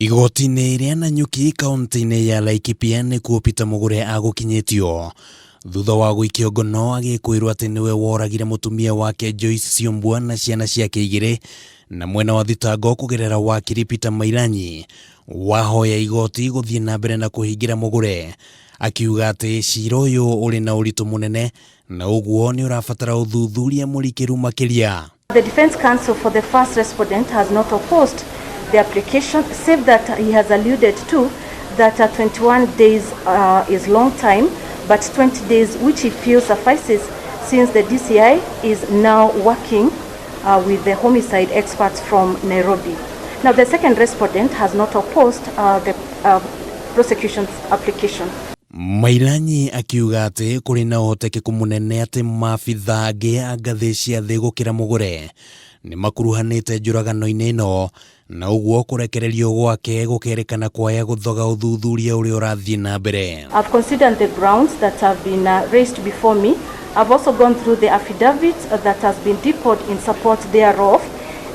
Igoti-inĩ rĩa Nanyuki kaunti-inĩ ya Laikipia nĩkuo Peter Mugure agũkinyĩtio thutha wa gũikio ngono agĩkwĩrwo atĩ nĩwe woragire mũtumia wake Joyce Siombua na ciana ciake igĩrĩ na mwena wa thitango kũgerera wakiri Peter Mairanyi wahoya igoti gũthiĩ na mbere na kũhingĩra Mugure akiuga atĩ cira ũyũ ũrĩ na ũritũ mũnene na ũguo nĩ ũrabatara ũthuthuria mũrikĩru makĩria. The defense counsel for the first respondent has not opposed the application, save that he has alluded to that 21 days is long time, but 20 days, which he feels suffices since the DCI is now working with the homicide experts from Nairobi. Now, the second respondent has not opposed the prosecution's application. Mairanyi akiuga atĩ kũrĩ na ũhotekeku mũnene atĩ maabitha angĩ a ngathĩ cia thĩ gũkĩra Mugure nĩ makuruhanĩte njũragano-inĩ ĩno na ũguo kũrekererio gwake gũkerĩkana kwaya gũthoga ũthuthuria ũrĩa ũrathiĩ na mbere. I've considered the grounds that have been raised before me. I've also gone through the affidavit that has been deposed in support thereof,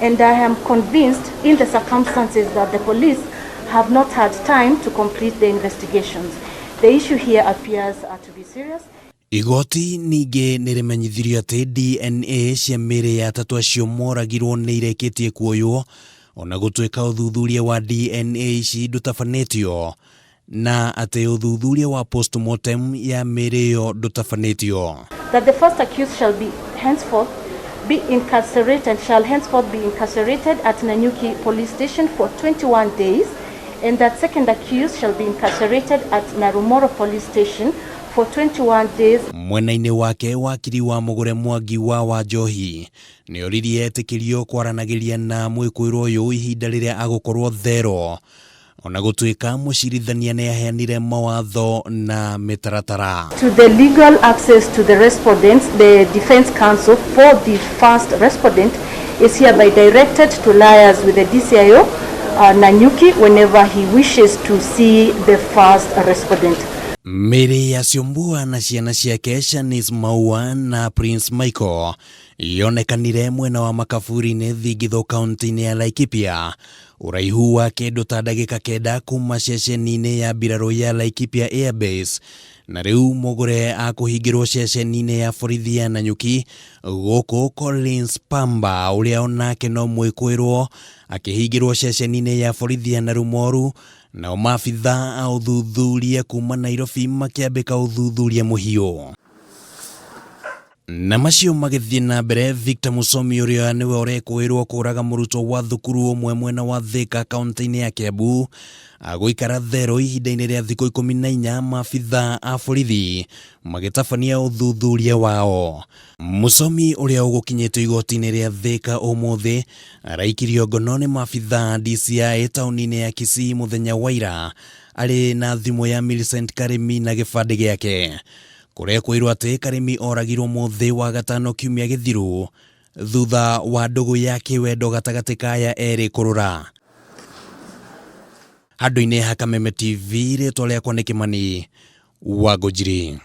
and I am convinced in the circumstances that the police have not had time to complete the investigations. The issue here appears to be serious. Igoti ningĩ nĩ rĩmenyithirio atĩ DNA cia mĩĩrĩ ya atatũ acio moragirwo nĩ irekĩtie kuoywo ona gũtuĩka ũthuthuria wa DNA ici ndũtabanĩtio na atĩ ũthuthuria wa postmortem ya mĩĩrĩ ĩyo ndũtabanĩtio. That the first accused shall be henceforth be incarcerated, shall henceforth be incarcerated at Nanyuki Police Station for 21 days, and that second accused shall be incarcerated at Narumoro Police Station for 21 days. Mwena-inĩ wake wakiri wa Mugure Mwangi wa Wanjohi nĩ oririe etĩkĩrio kwaranagĩria na mwĩkũĩrwo ũyũ ihinda rĩrĩa agũkorwo thero ona gũtuĩka mũcirithania nĩ aheanire mawatho na mĩtaratara. To the legal access to the respondents, the defense counsel for the first respondent is hereby directed to liaise with the DCIO Nanyuki whenever he wishes to see the first respondent. Mĩĩrĩ ya Siombua na ciana ciake Shanice Maua na Prince Michael yonekanire mwena wa Makaburi-inĩ Thingitho kaunti-inĩ ya Laikipia ũraihu wa kĩndũ ta ndagĩka 9 kuma ceceni-inĩ ya mbirarũ ya Laikipia Airbase na rĩu Mugure akũhingĩrwo ceceni-inĩ ya borithi ya Nanyuki gũkũ Collins Pamba ũrĩa onake no mwĩkũĩrwo akĩhingĩrwo ceceni-inĩ ya borithi ya Narumoru nao maabitha a ũthuthuria kuma Nairobi makĩambĩka ũthuthuria mũhiũ na macio magĩthiĩ na mbere. Victor Musomi ũrĩa nĩwe ũrekũĩrwo kũraga mũrutwo wa thukuru ũmwe mwena wa Thika kaunti-inĩ ya Kiambu agũikara thero ihinda-inĩ rĩa thikũ 14 maabitha a borithi magĩtabania ũthuthuria wao. Musomi ũrĩa ũgũkinyĩtio igoti-inĩ rĩa Thika ũmũthĩ araikirio ngono nĩ maabitha a DCI taũni-inĩ ya Kisii mũthenya wa ira arĩ na thimũ ya Millicent Karimi na gĩbandĩ gĩake. Kũrekwĩrwo atĩ Karimi oragirwo mũthĩ wa gatano kiumia gĩthiru thutha wa ndũgũ ya kĩwendo gatagatĩ ka aya erĩ kũrũra. Handũ-inĩ ha Kameme TV, rĩtwa rĩakwa nĩ Kĩmani wa Ngũnjiri.